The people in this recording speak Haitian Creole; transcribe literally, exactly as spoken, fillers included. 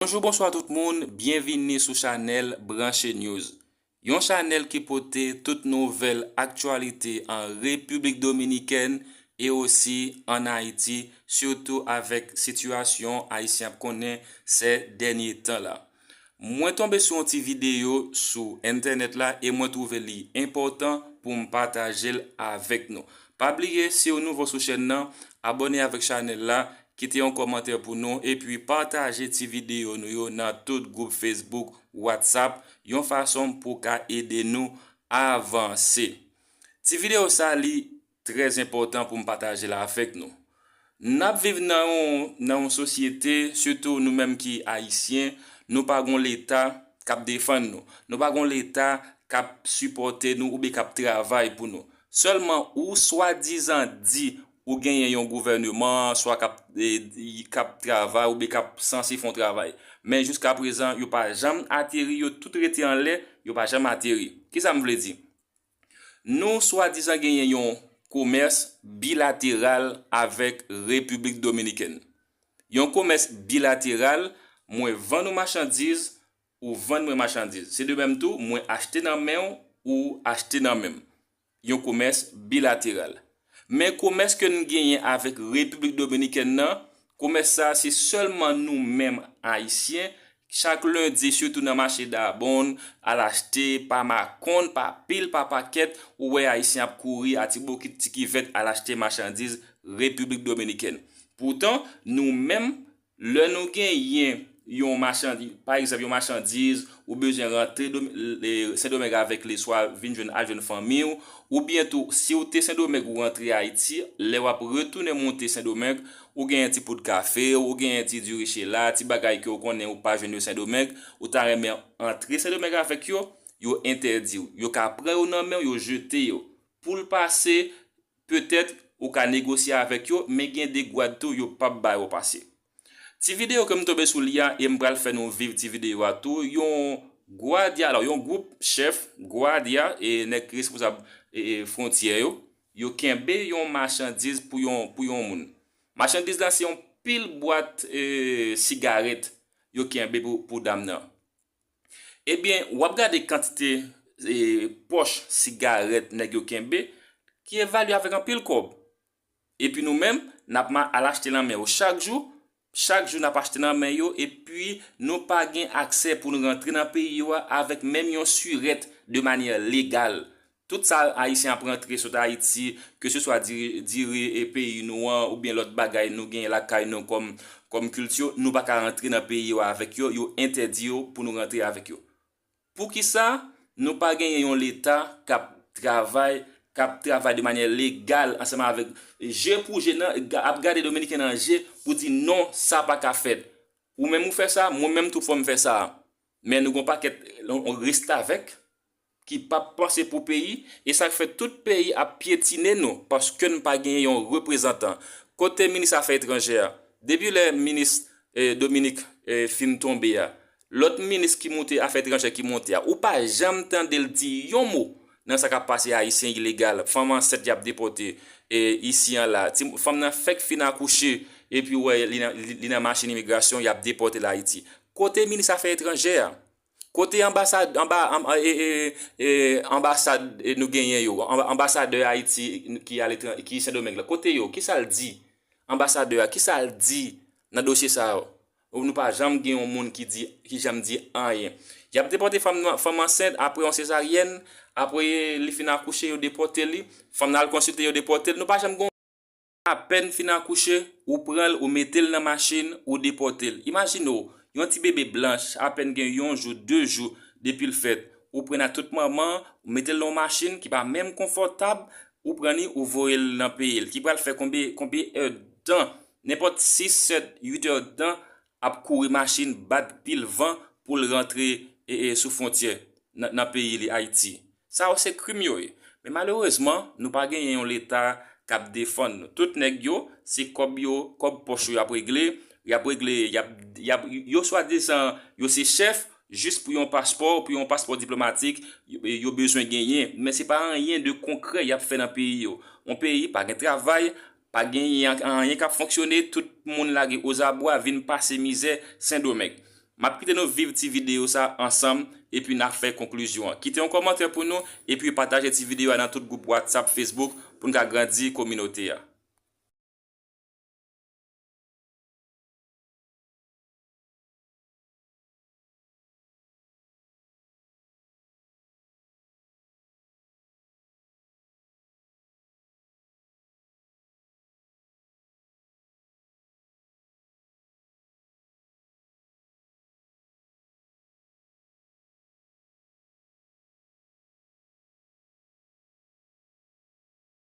Bonjou, bonswa tout moun, byenvini sou chanèl Branche News. Yon chanèl ki pote tout nouvèl aktyalite an Repiblik Dominikèn e osi ann Ayiti, sitou avèk sitiyasyon Ayisyen ap konnen sè dènye tan la. Mwen tonbe sou yon ti videyo sou entènèt la e mwen twouve li enpòtan pou m pataje l avèk nou. Pa bliye, si w nouvo sou chèn nan, abòne avèk chanèl la, kite yon kòmantè pou nou, epi pataje ti videyo nou yo nan tout gwoup Facebook, WhatsApp, yon fason pou w ka ede nou avanse. Ti videyo sa li trè enpòtan pou m pataje l avèk nou. N ap viv nan yon, nan yon sosyete, sitou nou menm ki Ayisyen, nou pa gon Leta k ap defann nou. Nou pa gon Leta k ap sipòte nou oubyen k ap travay pou nou. Sèlman ou swadizan di ou genyen yon gouvèneman, swa k ap, e, k ap travay oubyen k ap sanse fè yon travay. Men jiska prezan, yo pa janm ateri, yo tout rete anlè, yo pa janm ateri. Kisa m vle di? Nou swadizan genyen yon komès bilateral avèk Repiblik Dominikèn. Yon komès bilateral, mwen vann ou machandiz, ou vann mwen machandiz. Se de menm tou, mwen achte nan men w, ou achte nan men m. Yon komès bilateral. Men komès ke n genyen avèk Repiblik Dominikèn nan, komès sa se sèlman nou menm Ayisyen, chak lendi, sitou nan mache Dabon, al achte pa makonn, pa pil, pa pakèt, ou wè Ayisyen ap kouri a ti bokit, ti kivèt al achte machandiz Repiblik Dominikèn. Poutan, nou menm, lè nou genyen yon machandiz, pa egzanp, yon machandiz, ou bezwen rantre Dom-, e, Sendomeng avèk li, swa vin jwenn, al jwenn fanmi w, oubyen tou, si w te Sendomeng, ou rantre Ayiti, lè w ap retounen monte Sendomeng, ou genyen ti poud kafe, ou genyen ti diri chela, ti bagay ke w konnen ou pa jwenn yo Sendomeng, ou ta renmen antre Sendomeng avèk yo, yo entèdi w. Yo ka pran yo nan men w, yo jete yo. Pou l pase, petèt, ou ka negosye avèk yo, men gen de gwad tou, yo p ap ba yo pase. Ti videyo ke m tonbe sou li a, e m pral fè nou viv ti videyo a tou, yon gwadya, alò, yon gwoup chèf gwadya, e nèg ki responsab, e, e, fwontyè yo, yo kenbe yon machandiz pou yon, pou yon moun. Machandiz la se yon pil bwat, e, sigarèt yo kenbe pou, pou dam nan. Ebyen, w ap gade kantite, e, pòch sigarèt nèg yo kenbe, ki evalye avèk anpil kòb. Epi nou menm, n ap ma-, al achte nan men yo chak jou, chak jou n ap achte nan men yo, epi nou pa gen aksè pou nou rantre nan peyi yo a avèk menm yon sirèt de manyè legal. Tout sa Ayisyen ap rantre sot Ayiti, keseswa diri, diri e peyi nou an, oubyen lòt bagay nou genyen lakay nou kòm, kòm kilti, nou pa ka rantre nan peyi yo avèk yo, yo entèdi yo pou nou rantre avèk yo. Poukisa nou pa genyen yon Leta k ap travay, k ap travay de manyè legal ansanm avèk je pou je nan, ap gade Dominiken nan je pou di non, sa pa ka fèt. Ou menm ou fè sa, mwen menm tou fò m fè sa. Men nou gon pakèt, yon restavèk ki p ap panse pou peyi, e sa k fè tout peyi ap pyetine nou, paske n pa genyen yon reprezantan. Kote minis afè etranjè a? Depi lè minis, eh, Dominique, eh, fin tonbe a, lòt minis ki moute afè etranjè ki moute a, ou pa janm tande l di yon mo nan sa k ap pase Ayisyen ilegal, fanm ansent y ap depòte, eh, isi an la, ti, fanm nan fèk fin akouche, epi w wè li nan, li, li nan machin imigrasyon, y ap depòte l Ayiti. Kote minis afè etranjè a? Kote anbasad-, anba-, anba-, e, e, e, anbasad, e, nou genyen yo? Anba-, anbasadè Ayiti ki aletran-, ki Sendomeng la, kote yo? Kisa l di? Anbasadè a, kisa l di nan dosye sa yo? Nou pa janm gen yon moun ki di, ki janm di anyen. Y ap depòte fanm nan, fanm ansent, apre yon sezaryèn, apre li fin akouche, yo depòte li. Fanm nan al konsilte, yo depòte l. Nou pa janm gen apèn fin akouche, ou pran l, ou mete l nan machin, ou depòte l. Imajine w, yon ti bebe blanch, apèn gen yon jou, de jou depi l fèt. Ou pran nan tout manman, ou mete l nan yon machin ki pa menm konfòtab, ou pran li, ou voye l nan peyi l, ki pral fè konbyen, konbyen èdtan, nenpòt sis, sèt, uit èdtan, ap kouri machin, bat pil van pou l rantre, e, e, sou fwontyè nan, nan peyi li, Ayiti. Sa yo se krim yo ye. Men malerezman, nou pa genyen yon Leta k ap defann nou. Tout nèg yo, se kòb yo, kòb pòch yo y ap regle, y ap regle, y ap, y ap, yo swadizan, yo se chèf, jis pou yon paspò, pou yon paspò diplomatik, yo, yo bezwen genyen. Men se pa anyen de konkrè y ap fè nan peyi yo. Yon peyi pa gen travay, pa genyen anyen k ap fonksyone, tout moun lage ozabwa, vin pase mizè Sendomeng. M ap kite nou viv ti videyo sa ansanm, epi n a fè konklizyon an. Kite yon kòmantè pou nou, epi pataje ti videyo a nan tout gwoup WhatsApp, Facebook, pou n ka grandi kominote a.